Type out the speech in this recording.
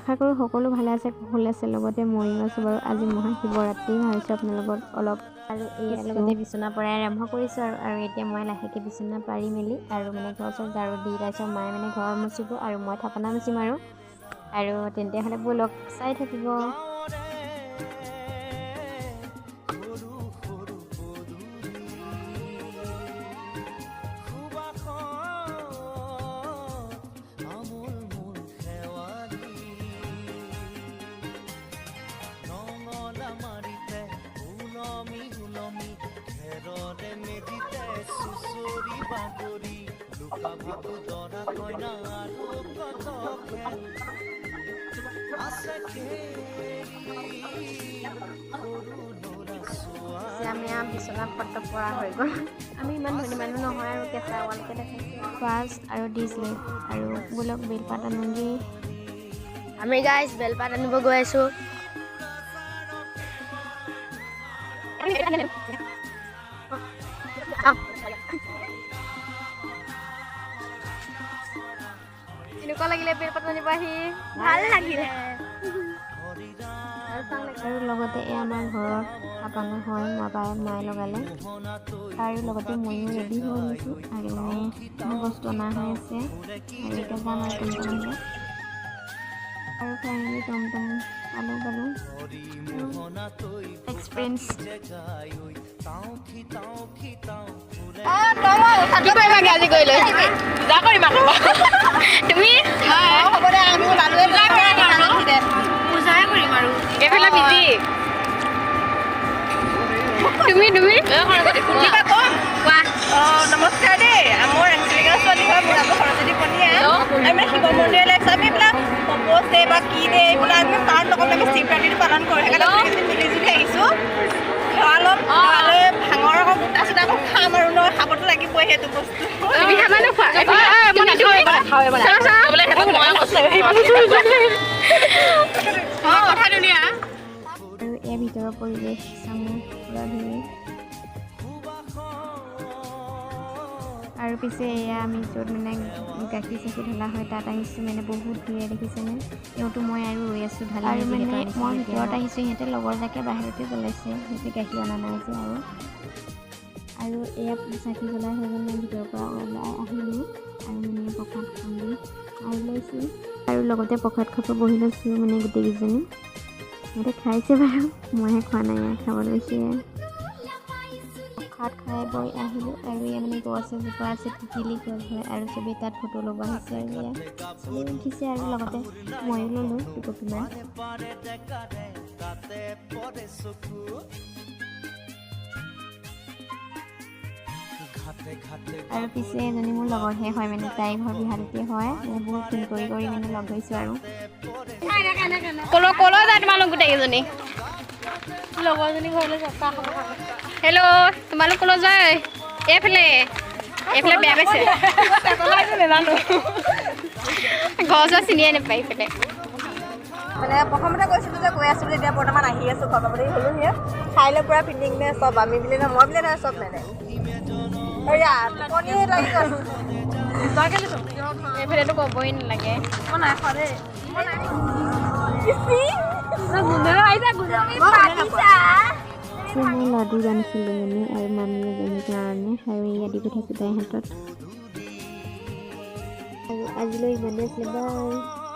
আশা কৰোঁ সকলো ভালে আছে, কুশলে আছে, লগতে ময়ো আছোঁ বাৰু। আজি মহাশিৱৰাত্ৰি, ভাবিছোঁ আপোনালোকৰ অলপ আৰু ইয়াৰ লগতে বিচনা পৰাই আৰম্ভ কৰিছোঁ আৰু আৰু এতিয়া মই লাহেকৈ বিচনা পাৰি মেলি আৰু মানে ঘৰ চৰ ঝাৰু দি, তাৰপিছত মায়ে মানে ঘৰ মুচিব আৰু মই থাপনা মুচিম আৰু আৰু তেন্তে হ'লে ব'লক, চাই থাকিব। আমি বিচনাত পত্ৰ পৰা হৈ গ'ল। আমি ইমান ধনী মানুহ নহয় আৰু কেঁচা ৱালকে দেখাইছোঁ ফাৰ্ষ্ট আৰু দিছিলে। আৰু বোলক বেলপাত আনোগৈ। আমি গাইজ বেলপাত আনিব গৈ আছোঁ। কেনেকুৱা লাগিলে বেলপাত আনিব আহি? ভাল লাগিলে। আৰু লগতে এই আমাৰ ঘৰত থাপনা হয়, মই মায়ে লগালে আৰু লগতে ময়ো ৰেডি হৈ আনিছোঁ আৰু মানে মোৰ বস্তু অনা হৈ আছে আৰু এতিয়া যাম আৰু টমটম আনিব। আৰু ফাইনেলি টমটম পালোঁ পালোঁ এক্সপিৰিয়েঞ্চ। কি কৰিবাগে আজি গৈ লৈ? তুমি পূজাই কৰিম আৰু এইফালে বিজি। তুমি তুমি কোৱা। নমস্কাৰ দেই, মোৰ আঞ্চলিকা ছোৱালী হয়, মোৰ নামটো সৰস্বতী পনীয়া। আমি শিৱ মন্দিৰলৈ আহিছোঁ। আমি এইবিলাক প্ৰপ'জ ডে বা কি ডে এইবিলাক আমি পালন নকৰোঁ, আমি শিৱৰাত্ৰিটো পালন কৰোঁ। সেইকাৰণে আমি মিলি জুলি আহিছোঁ, সেৱা ল'ম, সেৱা লৈ ভাঙৰ আকৌ গোটা চোটা আকৌ খাম আৰু ন, খাবতো লাগিবই সেইটো বস্তু। তুমি খাবা নোখোৱা? কথা ধুনীয়া। আৰু ইয়াৰ ভিতৰৰ পৰিৱেশ চামো পুৰা ধুনীয়া। আৰু পিছে এয়া আমি য'ত মানে গাখীৰ চাখীৰ ঢলা হয় তাত আহিছোঁ, মানে বহুত ভিৰ দেখিছেনে? তেওঁতো মই আৰু ৰৈ আছোঁ ঢালি। আৰু মানে মই ভিতৰত আহিছোঁ, সিহঁতে লগৰ জাকে বাহিৰতে জ্বলাইছে, সিহঁতে গাখীৰ অনা নাই যে। আৰু আৰু এয়া চাকি জ্বলাই হৈ গ'ল, মই ভিতৰৰ পৰা ওলাই আহিলোঁ আৰু মানে প্ৰসাদ খাম খাই লৈছোঁ আৰু লগতে প্ৰসাদ খাব বহি লৈছোঁ। মানে গোটেইকেইজনী সিহঁতে খাইছে বাৰু, মইহে খোৱা নাই, এয়া খাব লৈছোঁ। প্ৰসাদ খাই বৈ আহিলোঁ আৰু এয়া মানে গছ এজোপা আছে, টিকিলি গছ হয়, আৰু চবেই তাত ফটো ল'ব আহিছে আৰু এয়া চবেই উঠিছে আৰু লগতে ময়ো ল'লোঁ দুকপিমান। আৰু পিছে এজনী মোৰ লগৰহে হয়, মানে তাইৰ ঘৰ বিহালীতে হয়, মানে বহুত ফোন কৰি কৰি মানে লগ ধৰিছোঁ আৰু। কলৈ কলৈ যায় তোমালোক গোটেইকেইজনী? লগৰজনী ঘৰলৈ চাহ খাব। হেল্ল', তোমালোক কলৈ যায়? এইফালে এইফালে বেয়া পাইছে, ঘৰ চৰ চিনিয়ে নাপায় এইফালে। মানে প্ৰথমতে কৈছিলোঁ যে গৈ আছোঁ বুলি, এতিয়া বৰ্তমান আহি আছোঁ, ঘৰ পাবলৈ হ'লো। সেয়া খাই লৈ পূৰা ফিটিং নে চব আমি বুলি নহয়, মই বুলি নহয়, চব মানে এয়া টোপনি লাগি গ'ল। এইফালেতো ক'বই নালাগে। মই নাই খোৱা দেই। মই লাডু আনিছিলোঁ মানে আৰু মামী এজনীৰ কাৰণে, আৰু এয়া দি পঠাইছোঁ তাইৰ হাতত। আৰু আজিলৈ ইমানেই আছিলে, বাই।